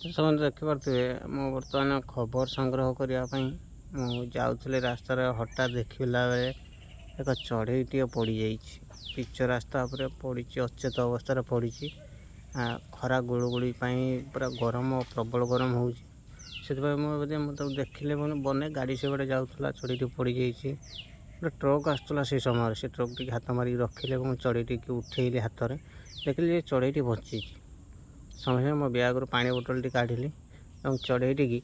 ସମସ୍ତେ ଦେଖିପାରୁଥିବେ, ମୁଁ ବର୍ତ୍ତମାନ ଖବର ସଂଗ୍ରହ କରିବା ପାଇଁ ମୁଁ ଯାଉଥିଲି ରାସ୍ତାରେ। ହଠାତ୍ ଦେଖିଲା ବେଳେ ଏକ ଚଢ଼େଇଟିଏ ପଡ଼ିଯାଇଛି, ପିଚ ରାସ୍ତା ଉପରେ ପଡ଼ିଛି, ଅଚେତ ଅବସ୍ଥାରେ ପଡ଼ିଛି। ଖରା ଗୁଳୁଗୁଳି ପାଇଁ ପୁରା ଗରମ, ପ୍ରବଳ ଗରମ ହେଉଛି। ସେଥିପାଇଁ ମୁଁ ବୋଧେ ମୁଁ ତାକୁ ଦେଖିଲେ ମାନେ ବନେ ଗାଡ଼ି ସେପଟେ ଯାଉଥିଲା, ଚଢ଼େଇଟି ପଡ଼ିଯାଇଛି। ଗୋଟେ ଟ୍ରକ୍ ଆସୁଥିଲା ସେ ସମୟରେ, ସେ ଟ୍ରକ୍ ଟିକେ ହାତ ମାରିକି ରଖିଲେ ଏବଂ ଚଢ଼େଇଟିକି ଉଠେଇଲି ହାତରେ। ଦେଖିଲି ଯେ ଚଢ଼େଇଟି ବଞ୍ଚିଛି। ସଙ୍ଗେ ସଙ୍ଗେ ମୋ ବ୍ୟାଗ୍ରୁ ପାଣି ବୋଟଲଟି କାଢ଼ିଲି ଏବଂ ଚଢ଼େଇଟିକି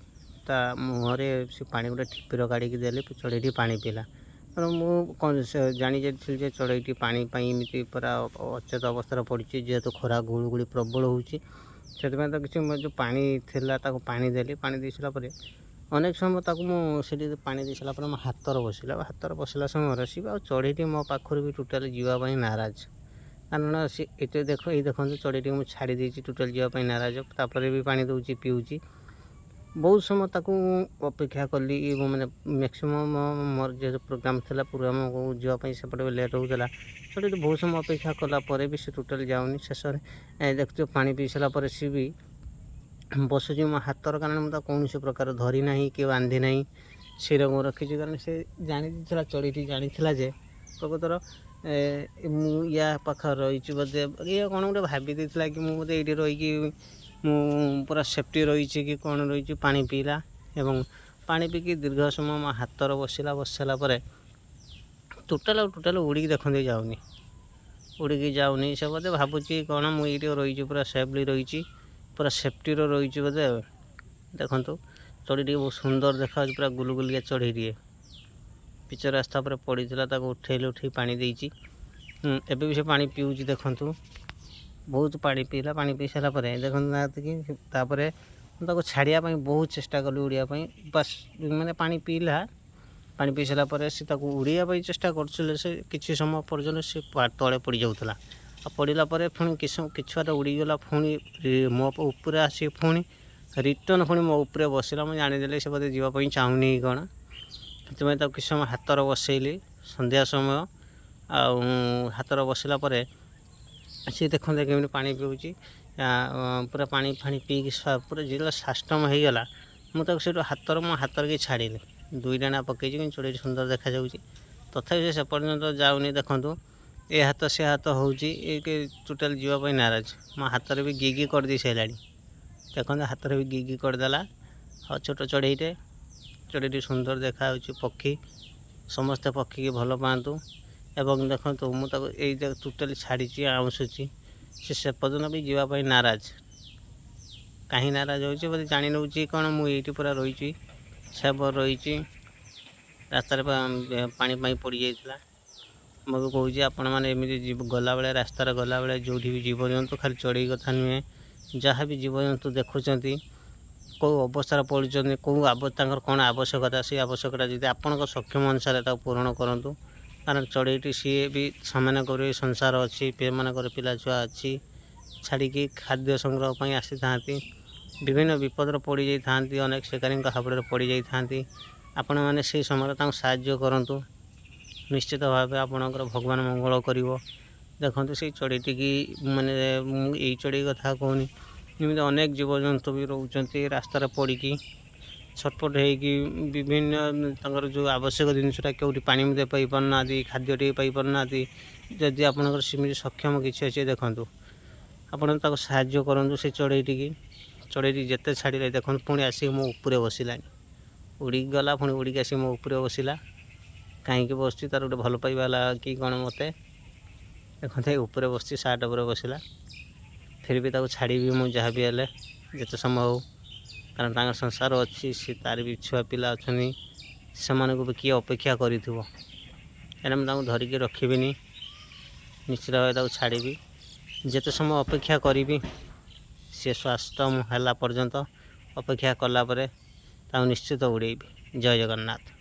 ତା ମୁହଁରେ ସେ ପାଣି ଗୋଟେ ଠିପିର କାଢ଼ିକି ଦେଲି। ଚଢ଼େଇଟି ପାଣି ପିଇଲା। ତେଣୁ ମୁଁ ସେ ଜାଣି ଯାଇଥିଲି ଯେ ଚଢ଼େଇଟି ପାଣି ପାଇଁ ଏମିତି ପୁରା ଅଚେତ ଅବସ୍ଥାରେ ପଡ଼ିଛି। ଯେହେତୁ ଖରା ଗୁଳୁଗୁଳି ପ୍ରବଳ ହେଉଛି, ସେଥିପାଇଁ ତ କିଛି ମୋ ଯେଉଁ ପାଣି ଥିଲା ତାକୁ ପାଣି ଦେଲି। ପାଣି ଦେଇ ସାରିଲା ପରେ ଅନେକ ସମୟ ତାକୁ ମୁଁ ସେଠି ପାଣି ଦେଇ ସାରିଲା ପରେ ମୋ ହାତରେ ବସିଲା। ହାତରେ ବସିଲା ସମୟରେ ସିଏ ଆଉ ଚଢ଼େଇଟି ମୋ ପାଖରୁ ବି ଟୋଟାଲି ଯିବା ପାଇଁ ନାରାଜ। କାରଣ ସେ ଏତେ ଦେଖ, ଏଇ ଦେଖନ୍ତୁ, ଚଢ଼େଇଟିକୁ ମୁଁ ଛାଡ଼ି ଦେଇଛି, ଟୋଟାଲି ଯିବା ପାଇଁ ନାରାଜ। ତାପରେ ବି ପାଣି ଦେଉଛି, ପିଉଛି। ବହୁତ ସମୟ ତାକୁ ମୁଁ ଅପେକ୍ଷା କଲି। ମାନେ ମ୍ୟାକ୍ସିମମ୍ ମୋର ଯେହେତୁ ପ୍ରୋଗ୍ରାମ୍ ଥିଲା, ପ୍ରୋଗ୍ରାମକୁ ଯିବା ପାଇଁ ସେପଟେ ବି ଲେଟ୍ ହେଉଥିଲା। ଚଢ଼େଇଟି ବହୁତ ସମୟ ଅପେକ୍ଷା କଲା ପରେ ବି ସେ ଟୋଟାଲି ଯାଉନି। ଶେଷରେ ଦେଖୁଥିବ, ପାଣି ପିଇ ସାରିଲା ପରେ ସିଏ ବି ବସୁଛି ମୋ ହାତର, କାରଣ ମୁଁ ତାକୁ କୌଣସି ପ୍ରକାର ଧରି ନାହିଁ କି ବାନ୍ଧି ନାହିଁ, ସେରକମ ରଖିଛି। କାରଣ ସେ ଜାଣି ଦେଇଥିଲା, ଚଢ଼େଇଟି ଜାଣିଥିଲା ଯେ ପ୍ରକୃତର ମୁଁ ୟା ପାଖରେ ରହିଛି। ବୋଧେ ଇଏ କ'ଣ ଗୋଟେ ଭାବି ଦେଇଥିଲା କି ମୁଁ ବୋଧେ ଏଇଠି ରହିକି ମୁଁ ପୁରା ସେଫ୍ଟି ରହିଛି କି କ'ଣ ରହିଛି। ପାଣି ପିଇଲା ଏବଂ ପାଣି ପିଇକି ଦୀର୍ଘ ସମୟ ମୋ ହାତରେ ବସିଲା। ବସି ସାରିଲା ପରେ ଟୋଟାଲ୍ ଆଉ ଟୋଟାଲ୍ ଉଡ଼ିକି ଦେଖନ୍ତୁ ଯାଉନି, ଉଡ଼ିକି ଯାଉନି। ସେ ବୋଧେ ଭାବୁଛି କ'ଣ ମୁଁ ଏଇଠି ରହିଛି, ପୁରା ସେଫ୍ଲି ରହିଛି, ପୁରା ସେଫ୍ଟିର ରହିଛି ବୋଧେ। ଦେଖନ୍ତୁ, ଚଢ଼େଇ ଟିକେ ବହୁତ ସୁନ୍ଦର ଦେଖାଯାଉଛି, ପୁରା ଗୁଲୁଗୁଲିଆ ଚଢ଼େଇଟିଏ। ପିଚ ରାସ୍ତା ଉପରେ ପଡ଼ିଥିଲା, ତାକୁ ଉଠେଇଲି, ଉଠେଇ ପାଣି ଦେଇଛି। ଏବେ ବି ସେ ପାଣି ପିଉଛି। ଦେଖନ୍ତୁ, ବହୁତ ପାଣି ପିଇଲା। ପାଣି ପିଇ ସାରିଲା ପରେ ଦେଖନ୍ତୁ ନା କି ତାପରେ ମୁଁ ତାକୁ ଛାଡ଼ିବା ପାଇଁ ବହୁତ ଚେଷ୍ଟା କଲି, ଉଡ଼ିବା ପାଇଁ। ବାସ୍, ମାନେ ପାଣି ପିଇଲା। ପାଣି ପିଇ ସାରିଲା ପରେ ସେ ତାକୁ ଉଡ଼ିବା ପାଇଁ ଚେଷ୍ଟା କରୁଥିଲେ। ସେ କିଛି ସମୟ ପର୍ଯ୍ୟନ୍ତ ସେ ତଳେ ପଡ଼ିଯାଉଥିଲା। ଆଉ ପଡ଼ିଲା ପରେ ପୁଣି କିଛି କିଛି ବାଟ ଉଡ଼ିଗଲା, ପୁଣି ମୋ ଉପରେ ଆସି ପୁଣି ରିଟର୍ଣ୍ଣ ପୁଣି ମୋ ଉପରେ ବସିଲା। ମୁଁ ଜାଣିଦେଲି ସେ ବୋଧେ ଯିବା ପାଇଁ ଚାହୁଁନି କି କ'ଣ। ସେଥିପାଇଁ ତାକୁ କିଛି ସମୟ ହାତରେ ବସେଇଲି, ସନ୍ଧ୍ୟା ସମୟ। ଆଉ ହାତରେ ବସିଲା ପରେ ସିଏ ଦେଖନ୍ତୁ କେମିତି ପାଣି ପିଉଛି। ପୁରା ପାଣି ଫାଣି ପିଇକି ପୁରା ଯେତେବେଳେ ସାଷ୍ଟମ ହେଇଗଲା, ମୁଁ ତାକୁ ସେଇଠୁ ହାତର ମୋ ହାତରେ କି ଛାଡ଼ିଲି। ଦୁଇ ଡାଣା ପକେଇଛି, କିନ୍ତୁ ଚଢ଼େଇଟି ସୁନ୍ଦର ଦେଖାଯାଉଛି। ତଥାପି ସେ ସେପର୍ଯ୍ୟନ୍ତ ଯାଉନି। ଦେଖନ୍ତୁ, ଏ ହାତ ସେ ହାତ ହେଉଛି, ଏ ଟୋଟାଲି ଯିବା ପାଇଁ ନାରାଜ। ମୋ ହାତରେ ବି ଗିଗି କରିଦେଇ ସାରିଲାଣି। ଦେଖନ୍ତୁ, ହାତରେ ବି ଗିଗି କରିଦେଲା। ଆଉ ଛୋଟ ଚଢ଼େଇଟେ, ଚଢ଼େଇଟି ସୁନ୍ଦର ଦେଖାଯାଉଛି। ପକ୍ଷୀ, ସମସ୍ତେ ପକ୍ଷୀକି ଭଲ ପାଆନ୍ତୁ। ଏବଂ ଦେଖନ୍ତୁ, ମୁଁ ତାକୁ ଏଇ ଟୋଟାଲି ଛାଡ଼ିଛି, ଆଉଁସୁଛି, ସେ ସେପର୍ଯ୍ୟନ୍ତ ବି ଯିବା ପାଇଁ ନାରାଜ। କାହିଁ ନାରାଜ ହେଉଛି? ବୋଧେ ଜାଣି ନେଉଛି କ'ଣ ମୁଁ ଏଇଠି ପୁରା ରହିଛି, ସେଭ୍ ରହିଛି। ରାସ୍ତାରେ ପାଣି ପାଇଁ ପଡ଼ିଯାଇଥିଲା। ମୁଁ ବି କହୁଛି, ଆପଣମାନେ ଏମିତି ଗଲାବେଳେ, ରାସ୍ତାରେ ଗଲାବେଳେ, ଯେଉଁଠି ବି ଜୀବଜନ୍ତୁ, ଖାଲି ଚଢ଼େଇ କଥା ନୁହେଁ, ଯାହା ବି ଜୀବଜନ୍ତୁ ଦେଖୁଛନ୍ତି, କେଉଁ ଅବସ୍ଥାରେ ପଡ଼ୁଛନ୍ତି, କେଉଁ ତାଙ୍କର କ'ଣ ଆବଶ୍ୟକତା, ସେଇ ଆବଶ୍ୟକତା ଯଦି ଆପଣଙ୍କ ସକ୍ଷମ ଅନୁସାରେ ତାକୁ ପୂରଣ କରନ୍ତୁ। କାରଣ ଚଢ଼େଇଟି ସିଏ ବି ସେମାନଙ୍କର ବି ସଂସାର ଅଛି, ସେମାନଙ୍କର ପିଲା ଛୁଆ ଅଛି, ଛାଡ଼ିକି ଖାଦ୍ୟ ସଂଗ୍ରହ ପାଇଁ ଆସିଥାନ୍ତି। ବିଭିନ୍ନ ବିପଦରେ ପଡ଼ିଯାଇଥାନ୍ତି, ଅନେକ ଶିକାରୀଙ୍କ ହାବୁଡ଼ରେ ପଡ଼ିଯାଇଥାନ୍ତି। ଆପଣମାନେ ସେଇ ସମୟରେ ତାଙ୍କୁ ସାହାଯ୍ୟ କରନ୍ତୁ। ନିଶ୍ଚିତ ଭାବେ ଆପଣଙ୍କର ଭଗବାନ ମଙ୍ଗଳ କରିବ। ଦେଖନ୍ତୁ ସେଇ ଚଢ଼େଇଟିକି। ମାନେ ମୁଁ ଏଇ ଚଢ଼େଇ କଥା କହୁନି, ଏମିତି ଅନେକ ଜୀବଜନ୍ତୁ ବି ରହୁଛନ୍ତି, ରାସ୍ତାରେ ପଡ଼ିକି ଛଟପଟ ହେଇକି ବିଭିନ୍ନ ତାଙ୍କର ଯେଉଁ ଆବଶ୍ୟକ ଜିନିଷଟା କେଉଁଠି ପାଣି ମଧ୍ୟ ପାଇପାରୁନାହାନ୍ତି, ଖାଦ୍ୟ ଟିକେ ପାଇପାରୁନାହାନ୍ତି। ଯଦି ଆପଣଙ୍କର ସେମିତି ସକ୍ଷମ କିଛି ଅଛି, ଦେଖନ୍ତୁ, ଆପଣ ତାକୁ ସାହାଯ୍ୟ କରନ୍ତୁ ସେ ଚଢ଼େଇଟିକି। ଚଢ଼େଇଟି ଯେତେ ଛାଡ଼ିଲେ, ଦେଖନ୍ତୁ, ପୁଣି ଆସିକି ମୋ ଉପରେ ବସିଲାଣି। ଉଡ଼ିକି ଗଲା, ପୁଣି ଉଡ଼ିକି ଆସିକି ମୋ ଉପରେ ବସିଲା। କାହିଁକି ବସୁଛି? ତାର ଗୋଟେ ଭଲ ପାଇବା ହେଲା କି କ'ଣ ମୋତେ? ଦେଖନ୍ତୁ, ଏଇ ଉପରେ ବସିଛି, ସାର୍ଟ ଉପରେ ବସିଲା। ଫିର୍ ବି ତାକୁ ଛାଡ଼ିବି ମୁଁ, ଯାହା ବି ହେଲେ, ଯେତେ ସମୟ ହେଉ। କାରଣ ତାଙ୍କର ସଂସାର ଅଛି, ସେ ତାର ବି ଛୁଆ ପିଲା ଅଛନ୍ତି, ସେମାନଙ୍କୁ ବି କିଏ ଅପେକ୍ଷା କରିଥିବ। ହେଲେ ମୁଁ ତାଙ୍କୁ ଧରିକି ରଖିବିନି, ନିଶ୍ଚିତ ଭାବେ ତାକୁ ଛାଡ଼ିବି। ଯେତେ ସମୟ ଅପେକ୍ଷା କରିବି, ସେ ସ୍ୱାସ୍ଥ୍ୟ ହେଲା ପର୍ଯ୍ୟନ୍ତ ଅପେକ୍ଷା କଲା ପରେ ତାକୁ ନିଶ୍ଚିତ ଉଡ଼େଇବି। ଜୟ ଜଗନ୍ନାଥ।